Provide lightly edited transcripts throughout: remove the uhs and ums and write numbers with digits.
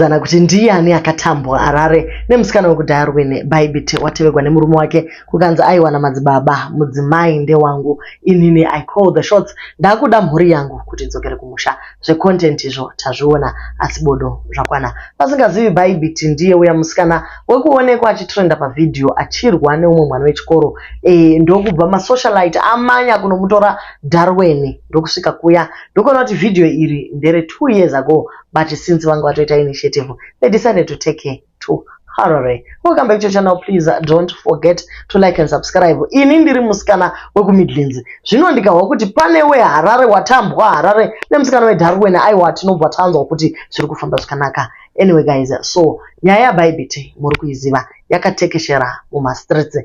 Zana kuti ndiyani akatambwa Harare nemusikana wekuDarwin Bybit watevegwa nemurume wake kukanzi aiwa namadzibaba mudzimai ndewangu inini I call the shots ndakuda mhuri yangu kuti idzokere kumusha zvecontent izvo tazviona asi bodo zvakwana vasingazivi Bybit ndiye uya musikana wekuonekwa achitrenda pavhidhiyo achirwa neumwe mwana wechikoro e, ndokubva masocialite amanya kunomutora Darwin ndokusvika kuya ndokuona kuti vhidhiyo iri ndere 2 years ago but since vanga vatoita initiative, they decided to take her to Harare. Welcome back to your channel. Please don't forget to like and subscribe. Ini ndiri musikana wekuMidlands. Zvino ndikahwa kuti pane weHarare watambwa Harare nemusikana weDarwin, aiwa tinobva tanzwa kuti zviri kufamba zvakanaka. Anyway guys, so nyaya yaBybit muri kuiziva yakatekeshera mumastreets.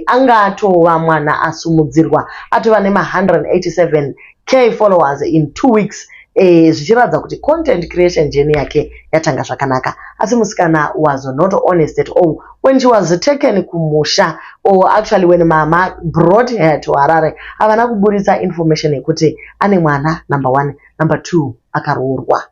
Anga atova mwana asumudzirwa atova nema187K followers in 2 weeks, zvichiratidza kuti content creation journey yake yatanga zvakanaka. Asi musikana was not honest at all when she was taken kumusha, or actually when mama brought her to Harare, havana kuburitsa information yekuti ane mwana, number one, number two akaroorwa.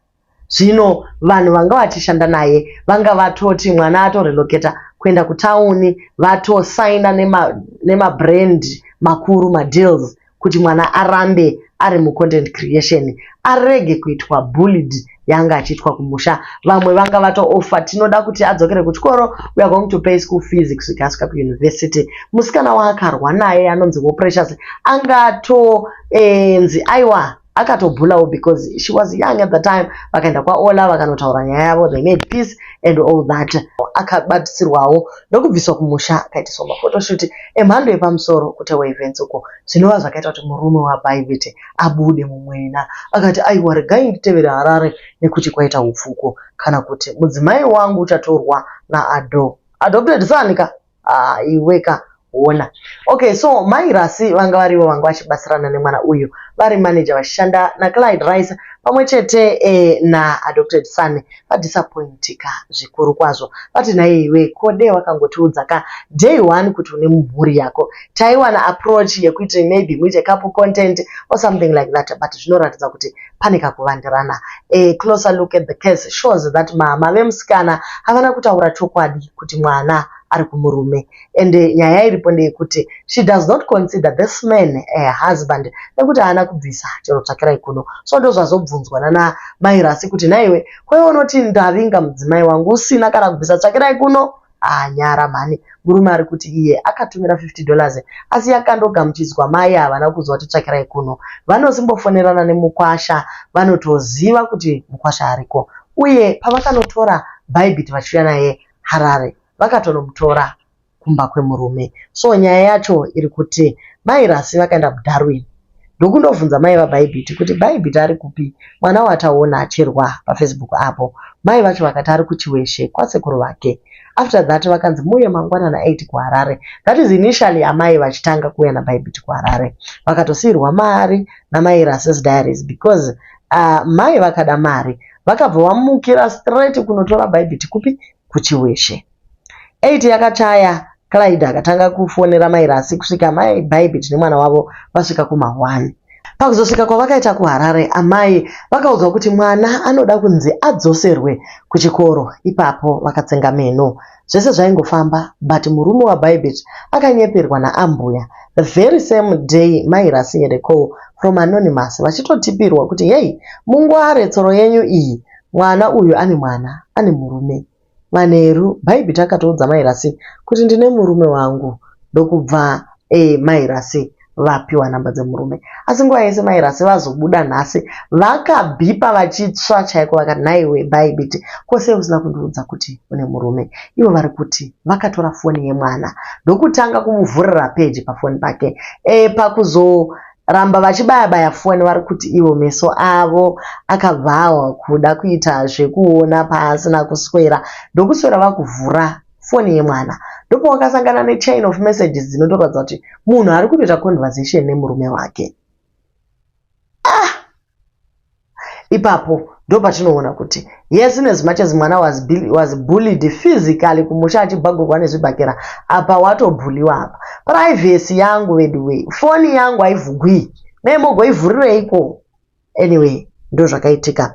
Zvino vanhu vanga vachishanda naye vanga vatoti mwana atorelocata kuenda kutauni, vatosaina nemabrand nema makuru, madeals, kuti mwana arambe ari mucontent creation, arege kuitwa bullied yanga achiitwa kumusha. Vamwe vanga vatooffer, tinoda kuti adzokere kuchikoro, we are going to pay school fees kusvika asvika kuyunivhesity. Musikana waakarwa naye anonzi Precious angatonzi aiwa akatobhulawo because she was young at the time. Vakaenda kwaOla vakanotaura nyaya yavo, they made peace and all that. Akabatsirwawo ndokubviswa kumusha, akaitiswa maphotoshoot emhando yepamusoro kuTewa Events uko, zvinova zvakaita kuti murume waBybit abude mumwena akati aiwa regai nditevere Harare nekuti kwaita upfuko kana kuti mudzimai wangu uchatorwa naado adopted son ka. Ah, iwe ka ona. Okay, so Mai Rasi vanga varivo vanga vachibatsirana nemwana uyu, vari manager vachishanda naClyde Rice pamwe chete naadopted son. Vadisappointika zvikuru kwazvo. Vati nhai iwe, kode wakangotiudza ka day one kuti une mhuri yako, taiwana approach yekuti maybe muite couple content or something like that, but zvinoratidza kuti pane kakuvandirana. A closer look at the case shows that mama vemusikana havana kutaura chokwadi kuti mwana ari kumurume, and nyaya iripo ndeyekuti she does not consider this man a husband nekuti haana kubvisa chero tsvakirai kuno. So ndo zvazobvunzwa nana Mai Rasi kuti naiwe kwaiwe unoti ndavinga mudzimai wangu usina kana kubvisa tsvakirai kuno. Anyara mhani. Murume ari kuti iye akatumira $50 asi yakandogamuchidzwa, mai havana kuzwa kuti tsvakirai kuno. Vanosimbofonerana nemukwasha, vanotoziva kuti mukwasha ariko, uye pavakanotora Bybit vachiuya naye Harare vakatonomutora kumba kwemurume. So nyaya yacho iri kuti Mai Rasi vakaenda kuDarwin ndokundobvunza mai vaBybit kuti Bybit ari kupi, mwana wataona achirwa paFacebook apo. Mai vacho vakati ari kuChiweshe kwasekuru vake. After that vakanzi muuye mangwanana 8 kuHarare. That is initially amai vachitanga kuuya naBybit kuHarare. Vakatosiyirwa mari namai Rasis Diaries because mai vakada mari, vakabva vamukira straight kunotora Bybit kupi? KuChiweshe. 8 yakachaya, Clyde akatanga kufonera Mai Rasi kusvika mai Bybit nemwana wavo vasvika kuma1. Pakuzosvika kwavakaita kuHarare, amai vakaudzwa kuti mwana anoda kunzi adzoserwe kuchikoro. Ipapo vakatsenga meno. Zvese zvaingofamba, but murume waBybit akanyeperwa naambuya. The very same day Mai Rasi had a call from anonymous vachitotipirwa kuti hei, mungware tsoro yenyu iyi, mwana uyu ane mwana, ane murume. Manheru Bybit akatoudza Mai Rasi kuti ndine murume wangu, ndokubva Mai Rasi vapiwa namba dzemurume. Asi nguva yese Mai Rasi vazobuda nhasi vakabhipa vachitsva chaiko, vakati nhaiwe Bybit, kose usina kundiudza kuti une murume? Ivo vari kuti vakatora foni yemwana ndokutanga kumuvhurira peji pafoni pake. Pakuzoramba vachibaya baya foni, vari kuti ivo meso avo akabvawa kuda kuita zvekuona paasina kuswera, ndokuswera vakuvhura foni yemwana, ndopavakasangana nechain of messages dzinotoratidza kuti munhu ari kutoita conversation nemurume wake. Ah, ipapo ndopatinoona kuti yes, in as much as mwana was bullied physically kumusha achibhagurwa nezvibhakera, apa watobhuliwa apa. Privacy yangu veduwe, foni yangu haivhugwi, memogoivhurireiko? Anyway, ndo zvakaitika.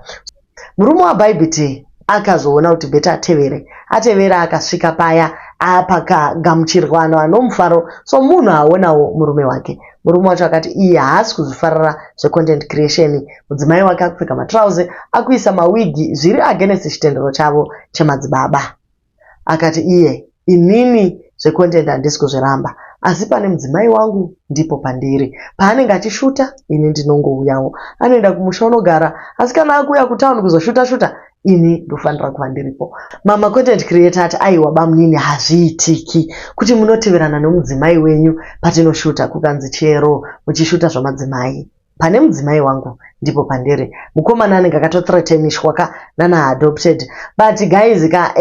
Murume waBybit Akazoona kuti better atevere. Atevera akasvika paya apakagamuchirwa nomufaro somunhu aonawo murume wake. Murume wacho akati iye haasi kuzvifarira zvecontent creation. Mudzimai wake akupfeka matirauzi akuisa mawigi zviri against chitendero chavo chemadzibaba. Akati iye inini zvecontent handisi kuzviramba asi pane mudzimai wangu ndipo pandiri. Paanenge achishuta ini ndinongouyawo. Anoenda kumusha unogara asi kana akuuya kutauni kuzoshuta shuta ini ndofanira kuva ndiripo. Mama content creator ati aiwa bamunini hazviitiki kuti munoteverana nomudzimai wenyu patinoshuta kukanzi chero muchishuta zvamadzimai. Pane mudzimai wangu ndipo pandiri. Mukomana anenge akatothreatenishwa ka nana adopted. But guys ka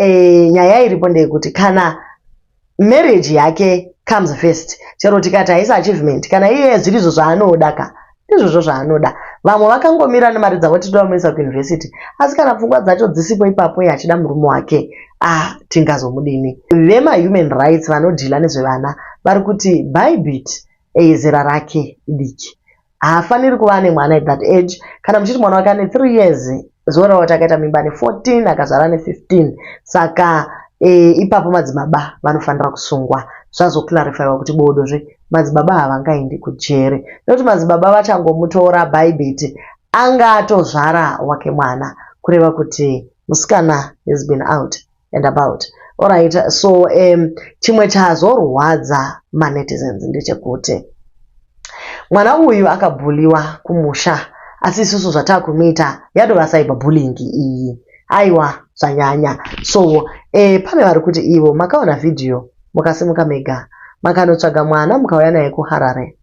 nyaya iripo ndeyekuti kana marriage yake comes first chero tikati haisi achievement kana iye zvirizvo zvaanoda ka ndizvozvo zvaanoda. Vamwe vakangomira nemari dzavo titoda kumuisa kuuniversity asi kana pfungwa dzacho dzisipo ipapo iye achida murume wake ah tingazomudini. Vemahuman rights vanodhila nezvevana vari kuti Bybit zera rake idiki haafaniri kuva ane mwana at that age. Kana muchiti mwana wake ane 3 years zoreva kuti akaita mimba ane 14 akazvara ane 15 saka ipapo madzibaba vanofanira kusungwa. Zvazoclarifyiwa kuti bodozve madzibaba havangaendi kujere nekuti madzibaba vachangomutora Bybit anga atozvara wake mwana kureva kuti musikana has been out and about. Alright, so chimwe chazorwadza manetizens ndechekuti mwana uyu akabhuliwa kumusha asi isusu zvatakumuita yatova cyberbullying iyi aiwa zvanyanya. So pane vari kuti ivo makaona vhidhiyo mukasimuka mega makanotsvaga mwana mukauya naye kuHarare.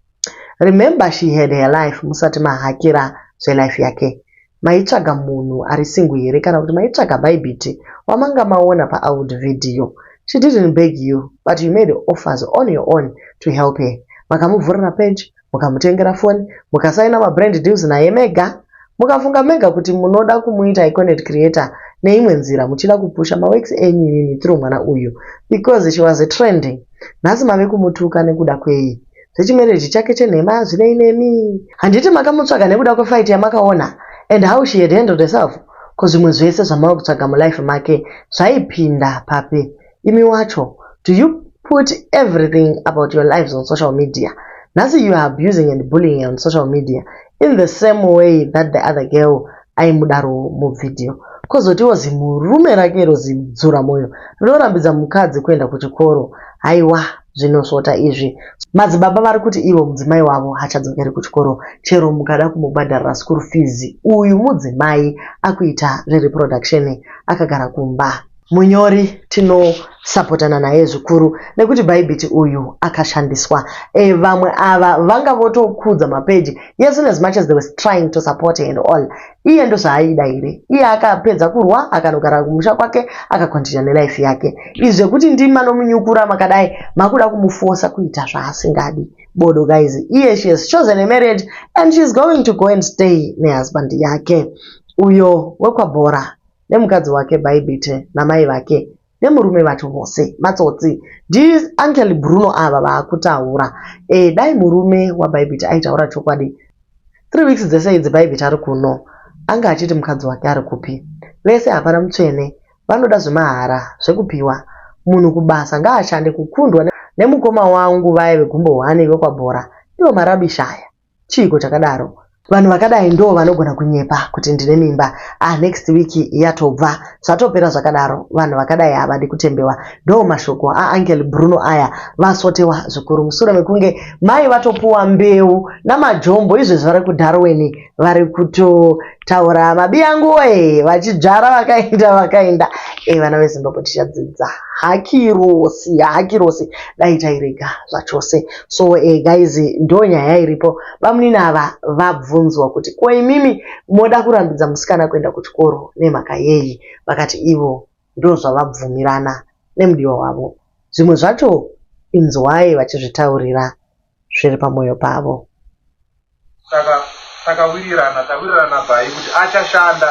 Remember she had her life musati mahakira zvelife yake. Maitsvaga munhu ari single here kana kuti maitsvaga Bybit wamanga maona paold video. She didn't beg you but you made offers on your own to help her. Makamuvhurira page, mukamutengera foni, mukasaina mabrand deals naye mega. Mukafunga mega kuti munoda kumuita content creator neimwe nzira muchida kupusha maworks enyu imimi through mwana uyu because she was trending. Nhasi mave kumutuka nekuda kwei? Zvechimarriage chake chenhema zvinei nemi? Handiti makamutsvaga nekuda kwefight yamakaona and how she had handled herself? Ko zvimwe zvese zvamava kutsvaga mulife make zvaipinda papi? Imi wacho, do you put everything about your lives on social media? Nhasi you are abusing and bullying her on social media in the same way that the other girl aimudaro muvhidhiyo. Kozotiwo zimurume rake iro zidzura moyo rinorambidza mukadzi kuenda kuchikoro. Haiwa zvinosvota izvi. Madzibaba vari kuti ivo mudzimai wavo hachadzokeri kuchikoro chero mukada kumubhadharira school fees. Uyu mudzimai akuita zvereproduction akagara kumba. Munyori tinosapotana naye zvikuru nekuti Bybit uyu akashandiswa. Vamwe ava vanga votokudza mapeji yes in as much as they were trying to support her and all. Iye ndozvaaida here? Iye akapedza kurwa akanogara kumusha kwake akakontinya nelife yake. Izvi zvekuti ndimi manomunyukura makadai makuda kumufosa kuita zvaasingadi. Bodo guys, iye she has chosen a marriage and she is going to go and stay nehusband yake. Uyo wekwabhora nemukadzi wake Bybit namai vake nemurume vacho vose matsotsi. Ndi Uncle Bruno ava vaakutaura. Dai murume waBybit aitaura chokwadi 3 weeks dzese idzi Bybit ari kuno anga achiti mukadzi wake ari kupi. Vese hapana mutsvene vanoda zvemahara zvekupiwa. Munhu kubasa ngaashande kukundwa nemukoma wangu vaya vegumbo 1 vekwabhora ivo marabisha aya. Chiiko chakadaro? Vanhu vakadai ndo vanogona kunyepa kuti ndine mimba. Ah, next week yatobva. Zvatopera zvakadaro. Vanhu vakadai havadi kutembewa. Ndo mashoko aUncle Bruno aya vasotewa zvikuru mushure mekunge mai vatopuwa mbeu namajombo izvezvi vari kuDarwin vari kutotaura mabiyangu we vachidzvara vakaenda vakaenda. Vana veZimbabwe tichadzidza hakirosi hakirosi dai tairega zvachose. So guys ndo nyaya iripo. Bamunini ava vabvunzwa kuti ko imimi moda kurambidza musikana kuenda kuchikoro nemhaka yei? Vakati ivo ndo zvavabvumirana nemudiwa wavo. Zvimwe zvacho inzwai vachizvitaurira zviri pamwoyo pavo. Saka takawirirana tawirirana bai kuti achashanda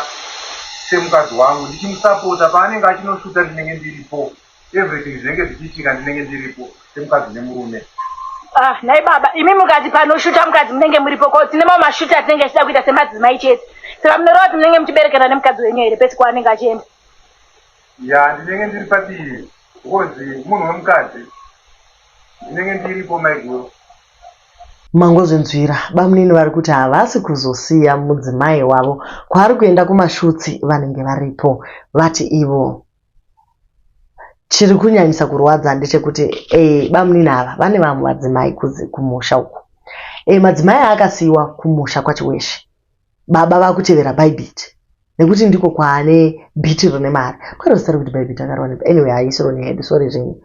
semukadzi wangu ndichimusapota paanenge achinoshuta ndinenge ndiripo everything zvinenge zvichiitika ndinenge ndiripo semukadzi nemurume. Ah, nhai baba, imi mukati panoshuta mukadzi munenge muripo ko tine mamwe mashuta atinenge tichida kuita semadzimai chete. Saka munoreva kuti munenge muchiberekana nemukadzi wenyu here pese kwaanenge achienda? Ya, ndinenge ndiri padivi because munhu wemukadzi, ndinenge ndiripo, maiguru. Mangozvinzwira, bamunini vari kuti havasi kuzosiya mudzimai wavo kwaari kuenda kumashoots, vanenge varipo. Vati ivo chiri kunyanyisa kurwadza ndechekuti bamunini ava vane vamwe vadzimai kumusha uku. Madzimai akasiyiwa kumusha kwaChiweshe, baba vakutevera Bybit nekuti ndiko kwaane bhiti rine mari. Kwete zita rekuti Bybit akarova. Anyway, haisiro nehedu, sorry zvenyu.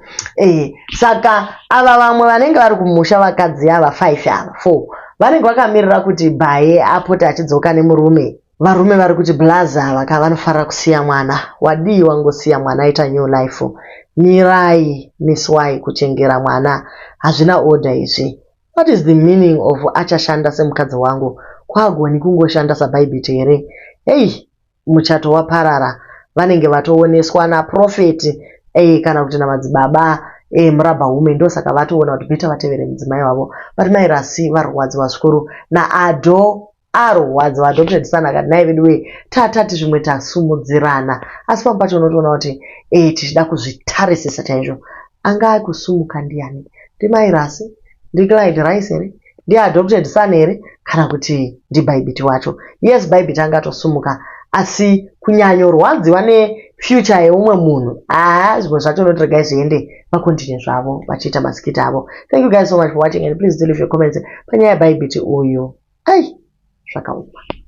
Saka ava vamwe vanenge vari kumusha, vakadzi ava 5, ava 4, vanenge vakamirira kuti bhaye apote achidzoka nemurume. Varume vari kuti blaza vaka vanofarira kusiya mwana. Wadii wangosiya mwana aita new life? Mirai, miswai, kuchengera mwana hazvina order izvi. What is the meaning of "achashanda semukadzi wangu"? Kwagoni kungoshanda saBybit here? Hei, muchato waparara. Vanenge vatooneswa naprophet kana kuti namadzibaba murabhaume, ndosaka vatoona kuti better vatevere mudzimai wavo. But Mai Rasi varwadziwa zvikuru naado arwadziwa. Adopted son akati, "Nai vedu wee, tatati zvimwe tasumudzirana." Asi pamwe pacho unotoona kuti tichida kuzvitarisisa chaizvo, anga akusumuka ndiani? NdiMai Rasi, ndiClyde Rice here, ndiadopted son here, kana kuti ndiBybit wacho? Yes, Bybit angatosumuka, asi kunyanyorwadziwa nefuture yeumwe munhu, haa, zvimwe zvacho unoti regai zviende, vacontinue zvavo vachiita maskits avo. Thank you guys so much for watching and please do leave your comments panyaya yeBybit uyu. Ai, zvakaoma.